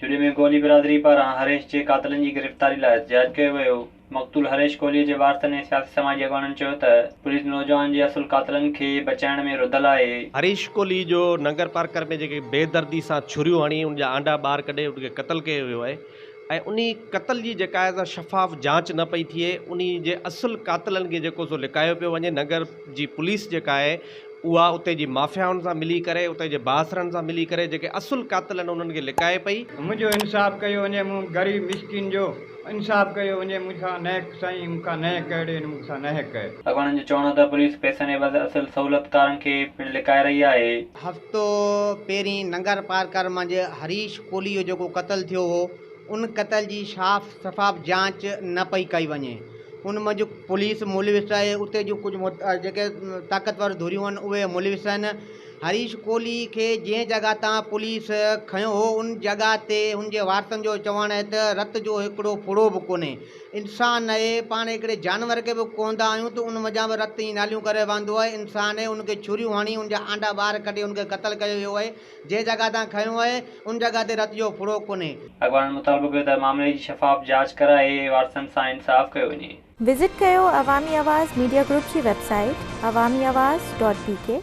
جهڏي ۾ گولي برادري پاران هريش جي قاتلن جي گرفتاري لاء احتجاج ڪيو ويو. مقتول هريش ڪولهي جي وارثن ۽ سياسي سماجي اڳواڻن چيو ته پوليس نوجوان جي اصل قاتلن کي بچائڻ ۾ رڌل آهي. هريش ڪولهي جو ننگرپارڪر ۾ جيڪي بي دردي سان ڇريون هڻي ان جا آنڊا ٻاهر ڪڍي ان کي قتل ڪيو ويو آهي ۽ انهي قتل جي جيڪا آهي سا شفاف جاچ نه پئي ٿئي انهي جي اصل قاتلن کي جيڪو سو لڪايو پيو وڃي ننگر جي پوليس جيڪا آهي اها اتي جي مافيائن سان ملي ڪري اتي جي بااثرن سان ملي ڪري جيڪي اصل قاتل آهن انهن کي لڪائي پئي. منهنجو انصاف ڪيو وڃي مون غريب مسڪين جو انصاف ڪيو وڃي مون سان نهڪ سائين مون کان نهڪ اهڙي مون سان نهڪ. اڳواڻن جو چوڻ هو ته پوليس پئسن عيوض اصل سهولتڪارن کي پڻ لڪائي رهي آهي. هفتو پهرين ننگر پارڪر منجهه هريش ڪولهي جو جيڪو قتل ٿيو هو ان قتل جي شاف شفاف جانچ نه پئي ڪئي وڃي ان منجهه پوليس ملوث آهي اتي جون ڪجهه جيڪي طاقتور ڌريون آهن اهي ملوث آهن هريش ڪولهي کي جنهن جڳهه تان پوليس کنيو هو ان جڳهه تي هن جي وارثن جو چوڻ آهي ته رت جو هڪڙو ڦڙو به ڪونهي. انسان آهي پاڻ هڪڙي جانور کي به ڪهندا آهيون ته ان منجهان به رت ائين ناليون ڪري وهندو آهي انسان آهي ان کي ڇريون هڻي ان جا آنڊا ٻاهر ڪڍي ان کي قتل ڪيو ويو آهي جنهن جڳهه تان کنيو آهي ان جڳهه تي رت جو ڦڙو ڪونهي. اڳواڻن مطالبو ڪيو ته معاملي جي شفاف جاچ ڪرائي وارثن سان انصاف ڪيو وڃي. وزٽ ڪيو عوامي آواز ميڊيا گروپ جي website Awami Awaz dot B K.